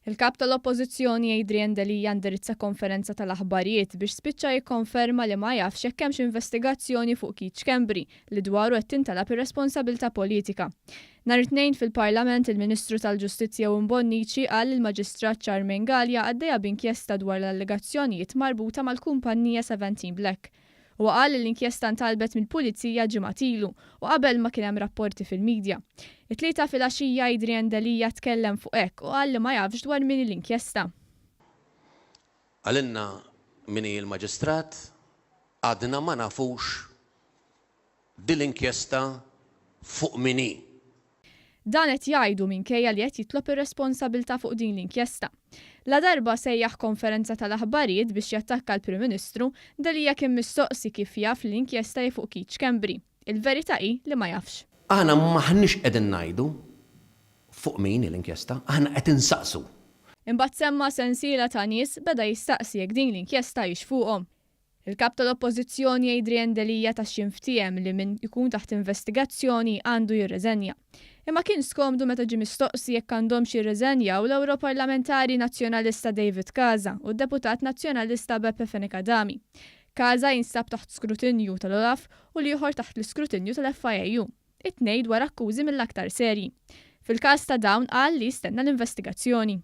Il-Kap tal-Oppożizzjoni Adrian Delia indirizza konferenza tal-aħbarijiet biex spiċċa jikkonferma li ma jafx jekk hemmx investigazzjoni fuq Keith Schembri li dwaru qed tintalab ir-responsabilità politika. Nhar it-Tnejn fil-Parlament il-Ministru tal-Ġustizzja Owen Bonnici qal li l-Maġistrat Charmaine Galea għaddejja b'inkjesta dwar l-allegazzjonijiet marbuta mal-kumpanija Seventeen Black. Huwa qal li l-inkjesta ntalbet mill-Pulizija ġimgħat ilu u qabel ma kien hemm rapporti fil-midja. It-Tlieta filgħaxija Adrian Delia tkellem fuq hekk u qal li ma jafx dwar min hi l-inkjesta. Qalilna min hi l-Maġistrat, għadna ma nafux din l-inkjesta fuq min hi. Dan qed jgħidu minkejja li qed jitlob ir-responsabilità fuq din l-inkjesta. Ladarba sejjaħ konferenza tal-aħbarijiet biex jattakka l-Prim Ministru, Delia kien mistoqsi kif jaf li l-inkjesta hi fuq Keith Schembri. Il-verità hi li ma jafx. Aħna m'aħniex qegħdin ngħidu fuq min hi l-inkjesta, aħna qed insaqsu. Imbagħad semma sensiela ta' nies, beda jistaqsi jekk din l-inkjesta hix fuqhom. Il-Kap tal-Oppożizzjoni Adrian Delia ta x'jinftiehem li min ikun taħt investigazzjoni għandu jirreżenja. Imma kien skomdu meta ġie mistoqsi jekk għandhomx jirreżenjaw l-Ewroparlamentari Nazzjonalista David Casa u d-Deputat Nazzjonalista Beppe Fenech Adami. Casa jinstab taħt skrutinju tal-OLAF u l-ieħor taħt l-iskrutinju tal-FIAU. It-tnejn dwar akkużi mill-aktar serji. Fil-każ ta' dawn qal li jistenna l-investigazzjoni.